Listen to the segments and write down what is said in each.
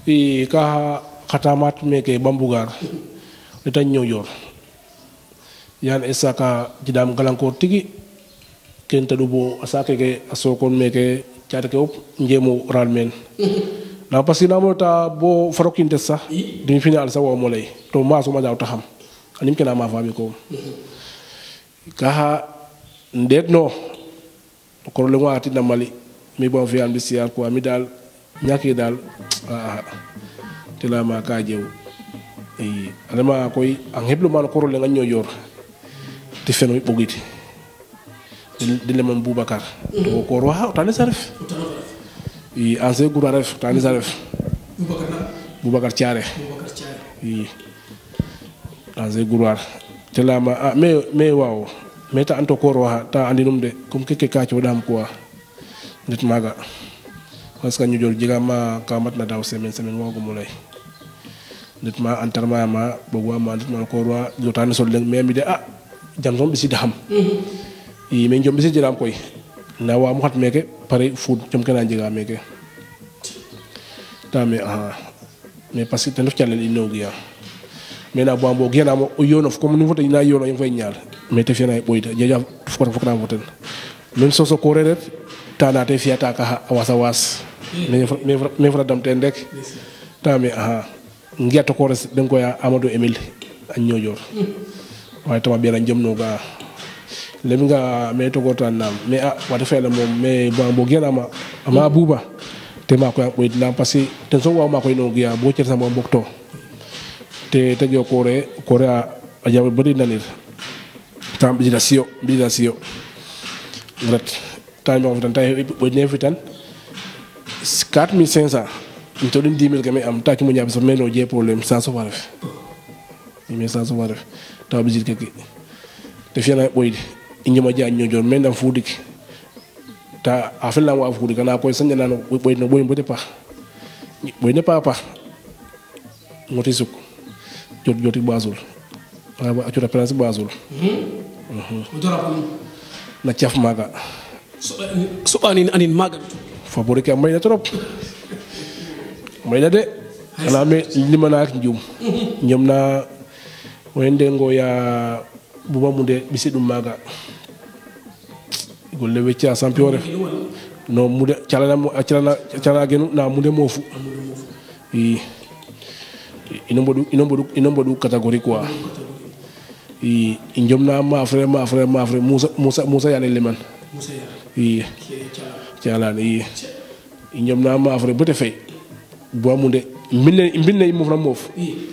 i ka khatamat meke bambugar leta ñoyor yan esaka jidam galankor tigi ken tadu bo asake ke asokon meke caata ke op njemo ralmen na parce que namota bo farokinte sa demi final sa wo molay to ma so ma daw taxam anim kena ma fami ko ka ndet no ko le wati na mali mi bon fi am bisiar ko mi dal ñaki dal tela ma ka jew e adama koy an heblo man ko le nga ñoyor ti feno bogiti dile man Boubacar to ko ro ha tane saref i anse gura ref tane saref Boubacar Thiaré i anse gura tela ma me waaw meta anto ko ro ha ta andinum de comme keke ka ci wadam quoi nit maga parce que ñu jol jiga ma ka mat na daw semaine wago mo lay nit ma antarma ma bogo ma nit ma ko ro jotane sol len mais de jam som bisi daham i men jom bisi jiram koy na wa mu hat meke pare food jom kana jiga meke ta me mais parce que tan def cialel ino giya mais na bo gena mo yono comme ni vote na yono yim fay ñaar mais te fena boyta jeja foko na voten même so ko redet ta te fiata ka wasa was mais fra dam ten rek ta me ngiato ko res den ko ya Amadou Emile an ñojor way tama biara jomno ga lemi nga me to goto nam mais wata fela mom mais bo gena ma ama buba te ma ko boy na passé ten so wa ma ko no giya bo cer sama bokto te yo kore a jabe bari nanir tam bidasio rat tan mo tan tay bo ne fitan 4500 to din 10000 game am ta ki mo nyabi so meno je problème ça so waref mais ça so waref ta bijit ke te fiana boyde injuma ja ñojon men dam fudik ta afel la wa fudik na koy sanya na boy no boy mbote pa boy ne papa ngoti suk joti bazul ba acura place bazul na tiaf maga so anin maga favori ka may na trop may na de ala me limana ak njum ñom na wende ngo ya buba munde bisidum maga golle wecca champion ref no mude calana genu na mude mofu i inombodu catégorie quoi i njomna ma frère Moussa yane leman i calana i njomna ma frère bete fay bo munde mbinne mo fra mof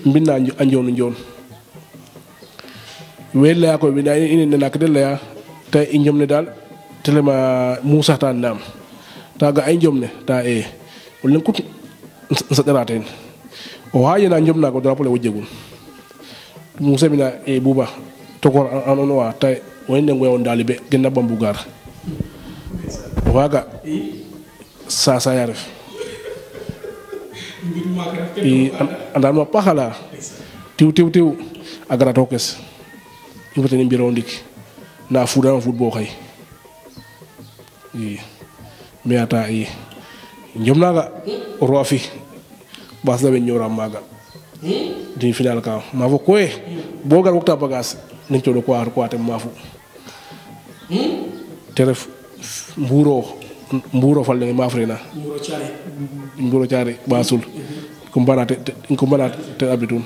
mbinna anjon wella ko bi day ine nak de la tay njomne dal telema Moussa tan nam taga ay njomne ta wala kut sa daraten o hayena njomna ko drapo le wajegul Moussa mina buba tokor anono wa tay wende ngoy on dalibe genna bambugar waga sa yaref andama pahala tiw agara tokes ibotene mbiro ndik na fudan football khay mi ata njomnaga rofi basda be ñora maga di final ka ma fo koy bogal wakta bagas nañ to do ko ar ko atem mafu teref mburo fal nga mafrena mburo ciare basul kumbana te abitun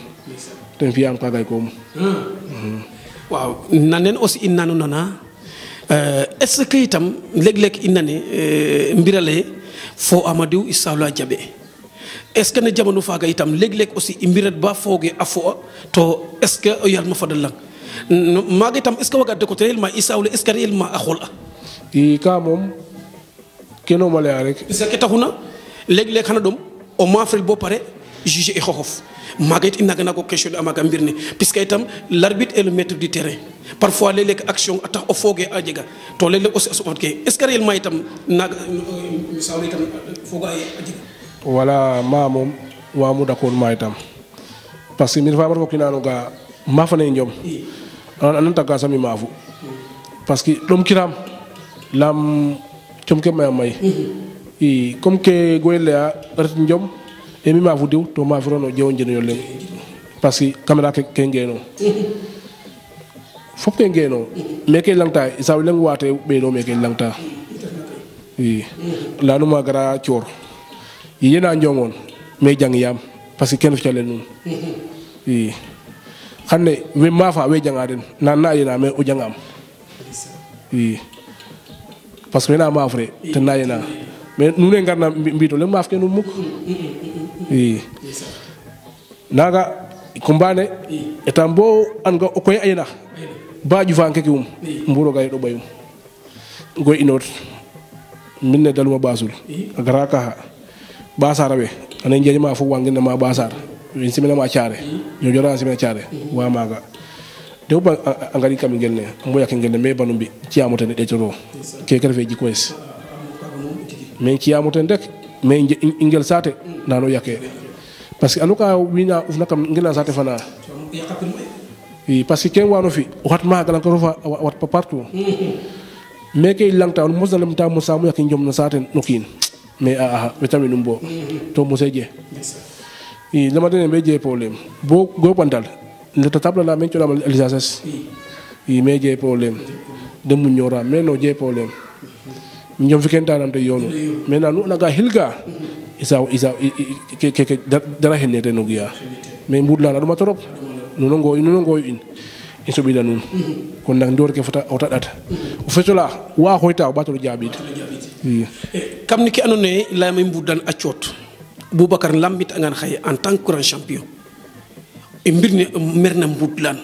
ten fi am kagay ko waaw nanen aussi innanu nana est ce que itam leg innane mbirale fo Amadou Issa Jabe est ce que ne jamono faga itam leg aussi imbirat ba foge afo to est ce que yal ma fadal lang maga itam est ce que waga de ko réellement Issa est ce que réellement akhol i ka mom keno mala rek est ce que taxuna leg xana dom o mafrel bo pare juger e xoxof maga it inaga na ko question de amaga mbirne puisque itam l'arbitre est le maître du terrain parfois les action tax o foge a jega to les aussi asubot ke est ce que réellement itam naga misawle itam foga a jega wala ma mom wa mu d'accord ma itam parce que mir fa ko kinano ga ma fa ne njom an ta ga sami mafu parce que dom kiram lam com ke may i comme que goyle a ret njom e mi ma fu diw to ma fu rono jewon jeno len parce que caméra ke ngeno fop ke ngeno me ke langta isa len wate be no me ke langta yi lanu ma gara cior yena njongon me jang yam parce que ken fi len nun yi xamne we ma fa we jangaden na yena me o jangam yi parce que na ma fré te na yena mais nous ngarna mbito le maaf ke nu muk yi naga kumbane etambo anga okoy ayna baaju fanke kiwum mburo gay do bayum goy inot minne daluma basul garaka basara be anen jeji ma fu wangina ma basar wi simena ma ciare ñu jora simena ciare wa maga de ba angari kam ngel ne mbo yak ngel ne me banumbi ci amote ne de toro ke kerfe ji koes mais ci amote ndek mais ingel sate nano yakke parce que aluka wina ufna kam ngena sate fana oui parce que ken wano fi wat ma galan ko fa wat partout mais kay langta on musalam ta musamu yak njom na sate nokin mais vitamin mbo to museje i lama dene be je problème bo go pandal le table la men to la alisas i meje problème de mu ñora mais no je problème ñom fi ken tanam te yono mais nanu naga hilga isa ke dara henete no giya mais mbudla la duma torop no ngo in isobida nun kon nak ndor ke fata ota data o fetola wa hoyta o batolo jabid kam ni ki anone la may mbudan acciot Boubacar lambit angan xaye en tant que grand champion e mbirne merna mbudlan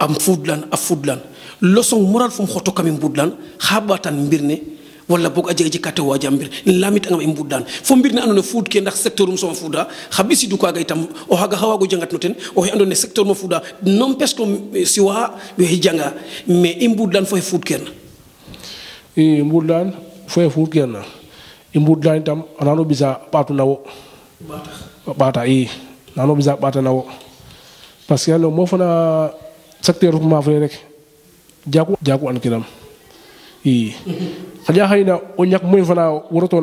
am fudlan a fudlan leçon moral fum xoto kam mbudlan xabatan mbirne wala bok aje je kate waja mbir lamit angam mbuddan fo mbirne andone food ke ndax secteur um sama fuda xabisi du ko ga itam o haga hawago jangat no ten o andone secteur mo fuda non pesko siwa be janga mais mbudlan fo food ken e mbudlan fo food ken imbudlan tam anano bisa patu nawo bata nano bisa bata nawo parce que no mo fana secteur ma fa rek jaku an kiram xaja hayna o ñak moy fana woroto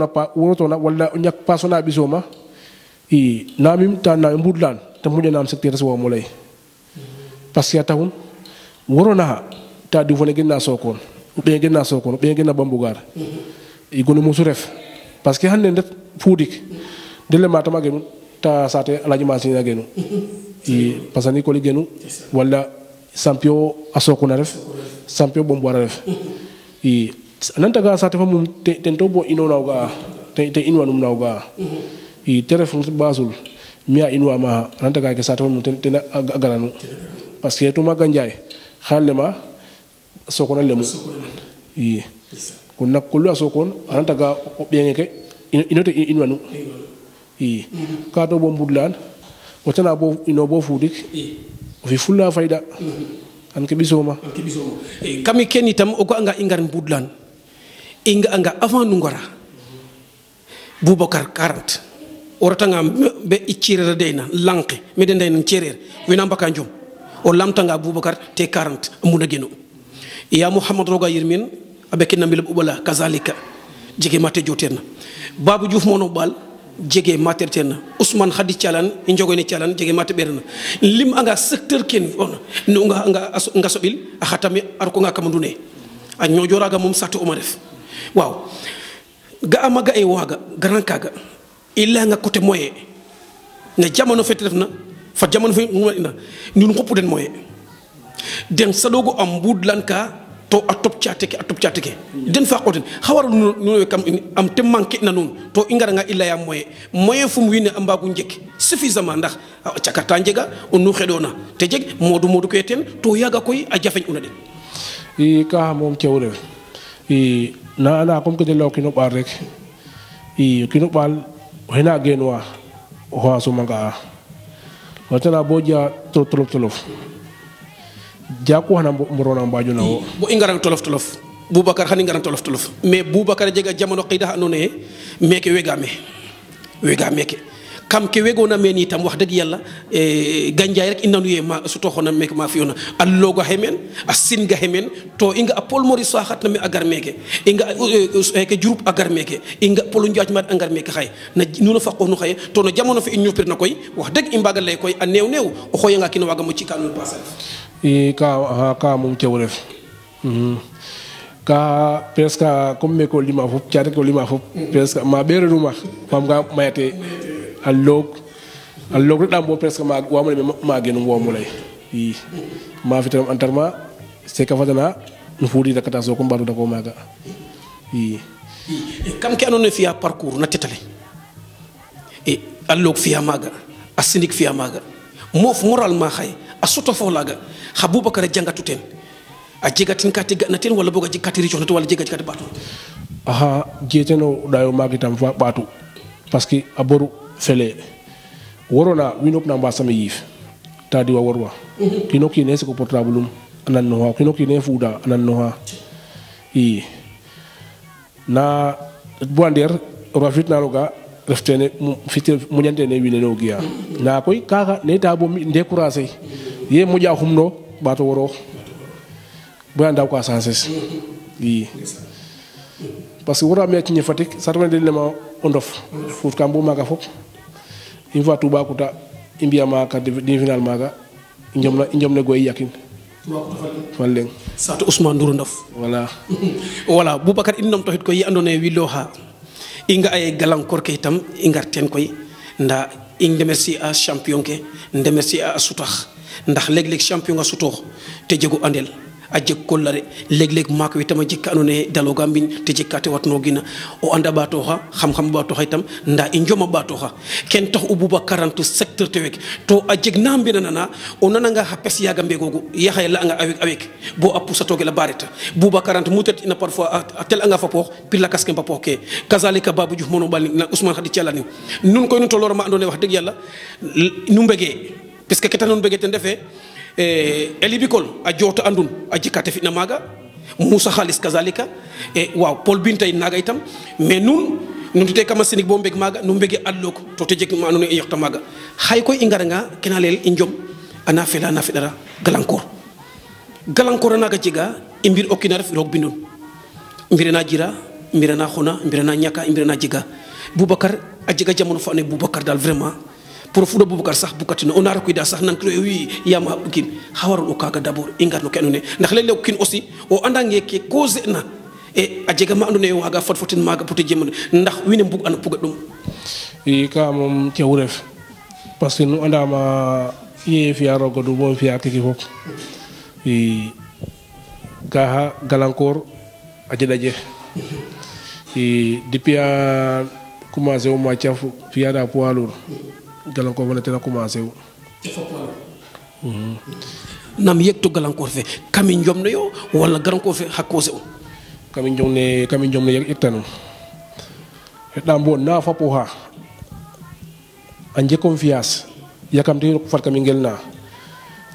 na wala o ñak pasona bisoma namim tan na imbudlan tam mu nam secteur so mo lay parce que tawun worona ta di fone genna sokon be genna bambugar igonu musu ref parce que hande ndet fuudik dele matama genu ta sate alaji masina genu parce que ni ko ligenu wala champion asoko na ref champion bombo ref ananta ga sate famum ten to bo ino nawga te inwa num nawga telefon basul miya inwa ma ananta ga ke sate famum ten agaranu parce que to maga njaay xalema soko na lemu kon nak ko lu asokon ananta ga o biengeke inote inwanu ka to bo mbudlan o tana bo ino bo fudik o fi fulla fayda an ke bisoma kami ken itam o ko anga ingar mbudlan inga anga avant nu ngora Boubacar 40 o ratanga be iccirere deyna lanke meden deyna cirer wina mbaka njum o lamtanga Boubacar te 40 amuna geno ya Muhammad roga yirmin abeke nambil ubala kazalika jege mate joterna Babou Diouf mono bal jege mate terna Ousmane Khadi Thialan njogoni Thialan jege mate berna lim anga secteur ken on no nga sobil a khatami ar ko nga kamandune a ñojoraga mom sato o ma def waaw ga amaga e waga grand kaga illa nga côté moyen ne jamono fet refna fa jamono fe ina ñun xopu den moyen den sadogo am budlan ka to atop chateke den fa qoten xawar nu kam am te manki na non to ingara nga illa ya moyen fum wine ambagu njek suffisamment ndax ciakata njega on nu xedona te jeg modu ko eten to yaga koy a jafeñ una den ka mom cewre na comme que de law kino bar rek kino bal hena genwa ho asumanga watana boja tolof jaku hana morona mbaju nawo bo ingaran tolof Boubacar xani ngaran tolof mais Boubacar jega jamono qida anone meke wega meke kam ke wegona men itam wax deug yalla ganjay rek inanu ye ma su toxona mek ma fiona alloga hemen asinga hemen to inga apol mori saxat na mi agar meke inga ke jurup agar meke inga polu njaaj mat agar meke xay na nuna faqo nu xay to no jamono fi ñu pir na koy wax deug imbagal lay koy a new new o xoyanga kino waga mo ci kanu passal ka mum cewref ka presque comme me ko lima fop ciate ko lima fop presque ma bere ruma fam ga mayate allog dam bo presque ma wamale ma genu ngomu lay yi ma fitam entraînement c'est ka fatana no fudi da kata so ko mbadu da ko maga yi kam ke anone fiya parcours na tetale e allog fiya maga asinik fiya maga mof moral ma xay a soto fo laga habubakar jangatuten a jegatin kati naten wala boga jikati richo wala jegati kati batu aha jeteno dayo magitam fa batu parce que aboru fele worona winop na mbasame yif tadi wa worwa kino kine se ko portable anan no ha kino kine fuda anan no ha i na boander rafit na roga reftene fitir munyante ne wine no giya na koy kaka ne tabo mi décourager ye moja humno bato woro bu andaw ko sanses yi parce que wora me ci ni fatik sarma de lema ondof fuf kambu maga fop in fa tuba kuta imbiya ma ka di final maga njom ne goy yakin fallen sato Ousmane Ndour Ndof voilà Boubacar innam tohit ko yi andone willo ha inga ay galankor ke itam ingarten koy nda ing demerci a champion ke ndemerci a sutax ndax leg champion nga sutox te jego andel a jeg kolare leg mako itama jikka anone dalo gambin te jikkate watno gina o anda ba toxa xam ba toxa itam nda i njoma ba toxa ken tax ububa 40 secteur tewek to a jeg nambina nana o nananga ha pes yaga mbegogu yaxay la nga avec bo apusa toge la bareta buba 40 mutet ina parfois a tel anga fa pox pir la casque pa pox ke kazalika babu juh mono bal na Ousmane Khadi Thialani nun koy nu tolor ma andone wax deug yalla nu mbege parce que keta non mbege ten defé elibikol a joto andun a jikate fitna maga Moussa Khalis kazalika waaw Paul Bintay naga itam mais nun te kama sinik bo mbeg maga nu mbege allok to te jek ma non e yoxta maga hay koy ingaranga kenalel injom ana fedara galankor naga jiga imbir okina ref rok bindun mbirena jira mbirena khona mbirena nyaka mbirena jiga Boubacar a jiga jamono fa ne Boubacar dal vraiment pour fudo Boubacar sax bukatino on a recuida sax nan ko wi yama kin hawaru o kaga d'abord ingarno kenone ndax lele kin aussi o andange ke cause na e a jega ma andone waga fotfotin maga puti jemne ndax wine mbug an puga dum i ka mom ci wuref parce que nu andama ye fi arogo du bo fi akiki fop i gaha galankor a jedaje i depuis a commencé au mois tiaf fi ada poalur galankor wala tena commencé wu nam yekto galankor fe kami njom yo wala galankor fe hakose o kami njom ne yektanu etam bon na fa poha anje confiance yakamti ko fat kami ngelna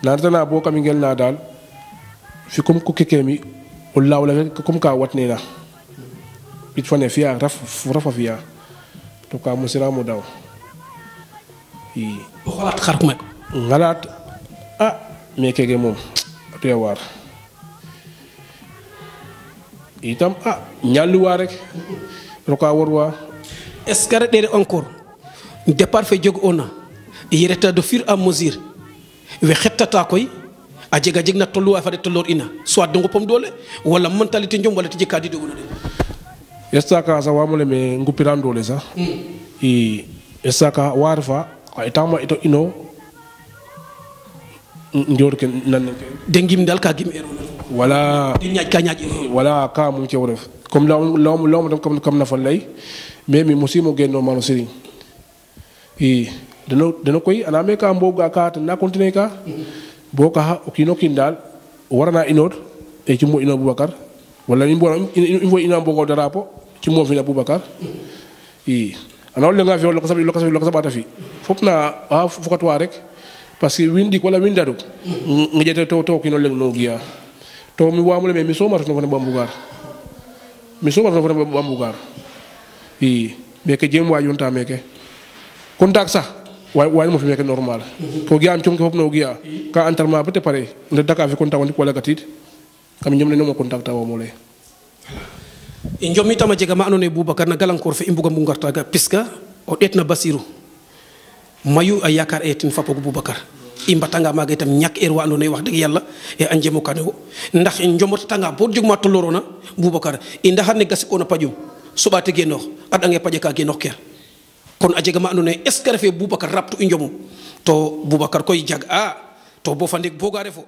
nartana bo kami ngelna dal fi comme ko kekemi o lawla comme ka watnena bit fane fiya rafa fiya to ka musira mo daw i xolat xaruma ngalat me kege mom te war itam ñalu wa rek roka worwa est-ce que dere encore départ fe jog ona yereta de fur et à mesure we xettata koy a jega jegna tollu wa fa de tollor ina soit dongo pom dole wala mentalité njom wala tije kadi dogona de yestaka sa wamule me ngupiran dole sa i yestaka warfa ay tama ito ino ndior ken nan dengim dal ka gim ero wala di ñaaj ka ñaaj wala ka mu ci wuref comme lom comme na fa lay mais mi musimo genno mano siri i deno koy ana me ka mboga ka na continuer ka boka ha okino kindal warana inod e ci mo ino Boubacar wala ni mbo ina mbogo darapo ci mo fi Boubacar i ana le nga fi lo ko sabata fi fop na fukatwa rek parce que windi wala windadu ngejete to kino le no giya to mi wamule me mi so marto no Bambugar mi so marto no Bambugar i be ke jem wa yonta meke contact sax way mo fi mek normal ko gi am chom ko no gi ka entraînement ba te pare nde daka fi contact woni wala katit kam ñom ne no contact taw mo le njomi tama jega ma anone Boubacar na galankor fe imbuga mu ngarta ga puisque o detna Basiru mayu ay yakar etin fapogo Boubacar i mbatanga maga itam ñak wa andona wax deug yalla e anjemo kanewo ndax njomot tanga bo jogma tolorona Boubacar i ndaxar ne gasi ona pajum sobate genox adange paje ka genox ker kon a jega ma andona est ce que refe Boubacar raptu i njomu to Boubacar koy jag to bo fandik boga refo